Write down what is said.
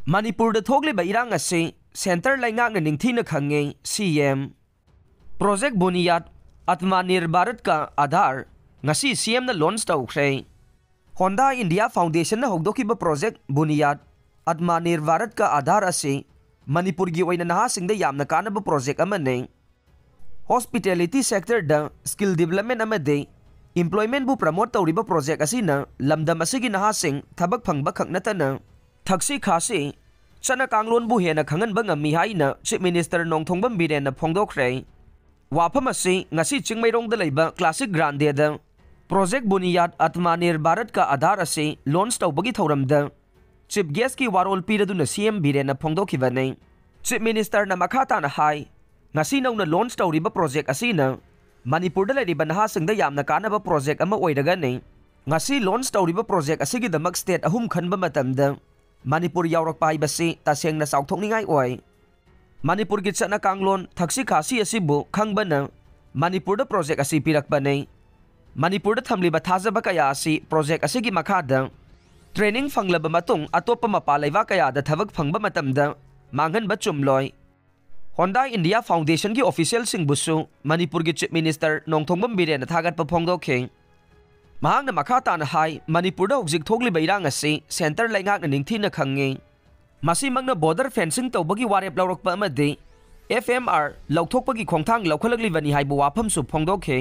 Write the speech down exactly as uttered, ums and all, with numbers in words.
ꯃꯅꯤꯄꯨꯔꯗ ꯊꯣꯛꯂꯤꯕ ꯏꯔꯥꯡ ꯑꯁꯤ ꯁꯦꯟꯇꯔ ꯂꯩꯉꯥꯛꯅ ꯅꯤꯡꯊꯤꯅ ꯈꯪꯉꯤ, ꯁꯤ ꯑꯦꯝ꯫ ꯄ꯭ꯔꯣꯖꯦꯛ ꯕꯨꯅꯤꯌꯥꯗ ꯑꯠꯃꯥꯅꯤꯔ ꯚꯥꯔꯠꯀ ꯑꯥꯙꯥꯔ ꯉꯁꯤ ꯁꯤ ꯑꯦꯝꯅ ꯂꯣꯟꯆ ꯇꯧꯈ꯭ꯔꯦ꯫ ꯍꯣꯟꯗꯥ ꯏꯟꯗꯤꯌꯥ ꯐꯥꯎꯟꯗꯦꯁꯟꯅ ꯍꯧꯗꯣꯛꯈꯤꯕ ꯄ꯭ꯔꯣꯖꯦꯛ ꯕꯨꯅꯤꯌꯥꯗ ꯑꯠꯃꯥꯅꯤꯔ ꯚꯥꯔꯠꯀ ꯑꯥꯙꯥꯔ ꯑꯁꯤ ꯃꯅꯤꯄꯨꯔꯒꯤ ꯑꯣꯏꯅ ꯅꯍꯥꯁꯤꯡꯗ ꯌꯥꯝꯅ ꯀꯥꯟꯅꯕ ꯄ꯭ꯔꯣꯖꯦꯛ ꯑꯃꯅꯤ꯫ ꯍꯣꯁꯄꯤꯇꯦꯂꯤꯇꯤ ꯁꯦꯛꯇꯔꯗ ꯁ꯭ꯀꯤꯜ ꯗꯤꯕꯂꯞꯃꯦꯟ ꯑꯃꯗꯤ ꯏꯝꯄ꯭ꯂꯣꯏꯃꯦꯟꯕꯨ ꯄ꯭ꯔꯃꯣꯠ ꯇꯧꯔꯤꯕ ꯄ꯭ꯔꯣꯖꯦꯛ ꯑꯁꯤꯅ ꯂꯝꯗꯝ ꯑꯁꯤꯒꯤ ꯅꯍꯥꯁꯤꯡ ꯊꯕꯛ ꯐꯪꯕ ꯈꯛ ꯅꯠꯇꯅ ꯊꯛꯁꯤ ꯈꯥꯁꯤ, ꯆꯠꯅ ꯀꯥꯡꯂꯣꯟꯕꯨ ꯍꯦꯟꯅ ꯈꯪꯍꯟꯕ ꯉꯝꯃꯤ ꯍꯥꯏꯅ ꯆꯤꯐ ꯃꯤꯅꯤꯁꯇꯔ ꯅꯣꯡꯊꯣꯡꯕꯝ ꯕꯤꯔꯦꯟꯅ ꯐꯣꯡꯗꯣꯛꯈ꯭ꯔꯦ꯫ ꯋꯥꯐꯝ ꯑꯁꯤ ꯉꯁꯤ ꯆꯤꯡꯃꯩꯔꯣꯡꯗ ꯂꯩꯕ ꯀ꯭ꯂꯥꯁꯤꯛ ꯒ꯭ꯔꯥꯟꯗꯦꯗ ꯄ꯭ꯔꯣꯖꯦꯛ ꯕꯨꯅꯤꯌꯥꯗ ꯑꯠꯃꯥꯅꯤꯔ ꯚꯥꯔꯠꯀ ꯑꯥꯙꯥꯔ ꯑꯁꯤ ꯂꯣꯟꯆ ꯇꯧꯕꯒꯤ ꯊꯧꯔꯝꯗ ꯆꯤꯐ ꯒꯦꯁꯀꯤ ꯋꯥꯔꯣꯜ ꯄꯤꯔꯗꯨꯅ ꯁꯤ ꯑꯦꯝ ꯕꯤꯔꯦꯟꯅ ꯐꯣꯡꯗꯣꯛꯈꯤꯕꯅꯤ꯫ ꯆꯤꯐ ꯃꯤꯅꯤꯁꯇꯔꯅ ꯃꯈꯥ ꯇꯥꯅ ꯍꯥꯏ, ꯉꯁꯤ ꯅꯧꯅ ꯂꯣꯟꯆ ꯇꯧꯔꯤꯕ ꯄ꯭ꯔꯣꯖꯦꯛ ꯑꯁꯤꯅ ꯃꯅꯤꯄꯨꯔꯗ ꯂꯩꯔꯤꯕ ꯅꯍꯥꯁꯤꯡꯗ ꯌꯥꯝꯅ ꯀꯥꯟꯅꯕ ꯄ꯭ꯔꯣꯖꯦꯛ ꯑꯃ ꯑꯣꯏꯔꯒꯅꯤ꯫ ꯉꯁꯤ ꯂꯣꯟꯆ ꯇꯧꯔꯤꯕ ꯄ꯭ꯔꯣꯖꯦꯛ ꯑꯁꯤꯒꯤꯗꯃꯛ ꯁ꯭ꯇꯦꯠ ꯑꯍꯨꯝ ꯈꯟꯕ ꯃꯇꯝꯗ ꯃꯅꯤꯄꯨꯔ ꯌꯥꯎꯔꯛꯄ ꯍꯥꯏꯕꯁꯤ ꯇꯁꯦꯡꯅ ꯆꯥꯎꯊꯣꯛꯅꯤꯡꯉꯥꯏ ꯑꯣꯏ꯫ ꯃꯅꯤꯄꯨꯔꯒꯤ ꯆꯠꯅ ꯀꯥꯡꯂꯣꯟ, ꯊꯛꯁꯤ ꯈꯥꯁꯤ ꯑꯁꯤꯕꯨ ꯈꯪꯕꯅ ꯃꯅꯤꯄꯨꯔꯗ ꯄ꯭ꯔꯣꯖꯦꯛ ꯑꯁꯤ ꯄꯤꯔꯛꯄꯅꯤ꯫ ꯃꯅꯤꯄꯨꯔꯗ ꯊꯝꯂꯤꯕ ꯊꯥꯖꯕ ꯀꯌꯥ ꯑꯁꯤ ꯄ꯭ꯔꯣꯖꯦꯛ ꯑꯁꯤꯒꯤ ꯃꯈꯥꯗ ꯇ꯭ꯔꯦꯅꯤꯡ ꯐꯪꯂꯕ ꯃꯇꯨꯡ ꯑꯇꯣꯞꯄ ꯃꯄꯥꯟ ꯂꯩꯕꯥꯛ ꯀꯌꯥꯗ ꯊꯕꯛ ꯐꯪꯕ ꯃꯇꯝꯗ ꯃꯥꯡꯍꯟꯕ ꯆꯨꯝꯂꯣꯏ꯫ ꯍꯣꯟꯗꯥ ꯏꯟꯗꯤꯌꯥ ꯐꯥꯎꯟꯗꯦꯁꯟꯒꯤ ꯑꯣꯐꯤꯁꯤꯌꯦꯜꯁꯤꯡꯕꯨꯁꯨ ꯃꯅꯤꯄꯨꯔꯒꯤ ꯆꯤꯐ ꯃꯤꯅꯤꯁꯇꯔ ꯅꯣꯡꯊꯣꯡꯕꯝ ꯕꯤꯔꯦꯟꯅ ꯊꯥꯒꯠꯄ ꯐꯣꯡꯗꯣꯛꯈꯤ꯫ ꯃꯍꯥꯛꯅ ꯃꯈꯥ ꯇꯥꯅ ꯍꯥꯏ, ꯃꯅꯤꯄꯨꯔꯗ ꯍꯧꯖꯤꯛ ꯊꯣꯛꯂꯤꯕ ꯏꯔꯥꯡ ꯑꯁꯤ ꯁꯦꯟꯇꯔ ꯂꯩꯉꯥꯛꯅ ꯅꯤꯡꯊꯤꯅ ꯈꯪꯉꯤ꯫ ꯃꯁꯤꯃꯛꯅ ꯕꯣꯔꯗꯔ ꯐꯦꯟꯁꯤꯡ ꯇꯧꯕꯒꯤ ꯋꯥꯔꯦꯞ ꯂꯧꯔꯛꯄ ꯑꯃꯗꯤ ꯑꯦꯐ ꯑꯦꯝ ꯑꯥꯔ ꯂꯧꯊꯣꯛꯄꯒꯤ ꯈꯣꯡꯊꯥꯡ ꯂꯧꯈꯠꯂꯛꯂꯤꯕꯅꯤ ꯍꯥꯏꯕ ꯋꯥꯐꯝꯁꯨ ꯐꯣꯡꯗꯣꯛꯈꯤ꯫